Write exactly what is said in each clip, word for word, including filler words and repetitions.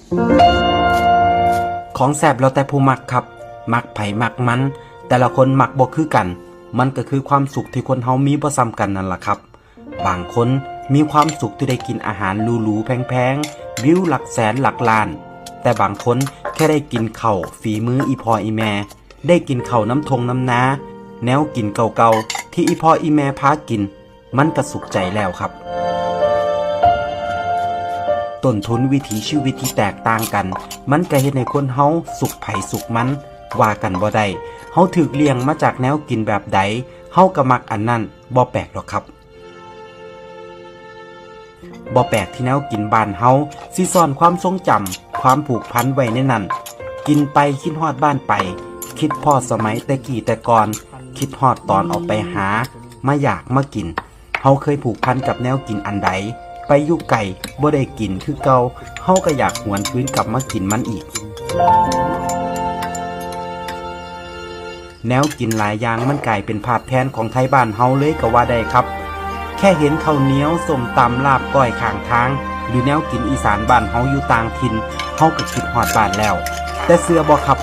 ของแซ่บแล้วแต่ผู้มักครับ มักไผมักมัน แต่ละคนมักบ่คือกัน มันก็คือความสุขที่คนเฮามีบ่ซ้ำกันนั่นล่ะครับ บางคนมีความสุขที่ได้กินอาหารหรูๆแพงๆ วิวหลักแสนหลักล้าน แต่บางคนแค่ได้กินข้าวฝีมืออีพ่ออีแม่ ได้กินข้าวน้ำทงน้ำนา แนวกินเก่าๆที่อีพ่ออีแม่พากิน มันก็สุขใจแล้วครับ ต้นทุนวิถีชีวิตที่แตกต่างกัน มันก็เฮ็ดให้คนเฮาสุขไผสุขมัน ว่ากันบ่ได้ เฮาถูกเลี้ยงมาจากแนวกินแบบใด เฮาก็มักอันนั้น บ่แปลกดอกครับ บ่แปลกที่แนวกินบ้านเฮาสิซ่อนความทรงจำ ความผูกพันไว้ในนั้น กินไปคิดฮอดบ้านไป คิดพ้อสมัยแต่กี้แต่ก่อน คิดฮอดตอนออกไปหา มาอยากมากิน เฮาเคยผูกพันกับแนวกินอันใด ไปอยู่ไกลบ่ได้กินคือเก่า เฮาก็อยากหวนคืนกลับมากินมันอีก แนวกินหลายอย่างมันกลายเป็นภาพแทนของไทบ้านเฮาเลยก็ว่าได้ครับ แค่เห็นข้าวเหนียว ส้มตำ ลาบก้อยข้างทาง หรือแนวกินอีสานบ้านเฮาอยู่ต่างถิ่น เฮาก็คิดฮอดบ้านแล้ว แต่เชื่อบ่ครับ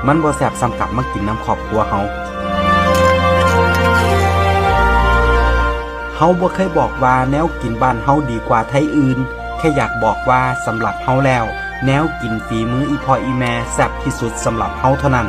มันบ่แซ่บส่ำกลับมากินนำครอบครัวเฮา เฮาบ่เคยบอกว่าแนวกินบ้านเฮาดีกว่าไทอื่น แค่อยากบอกว่าสำหรับเฮาแล้ว แนวกินฝีมืออีพ่ออีแม่แซ่บที่สุดสำหรับเฮาเท่านั้น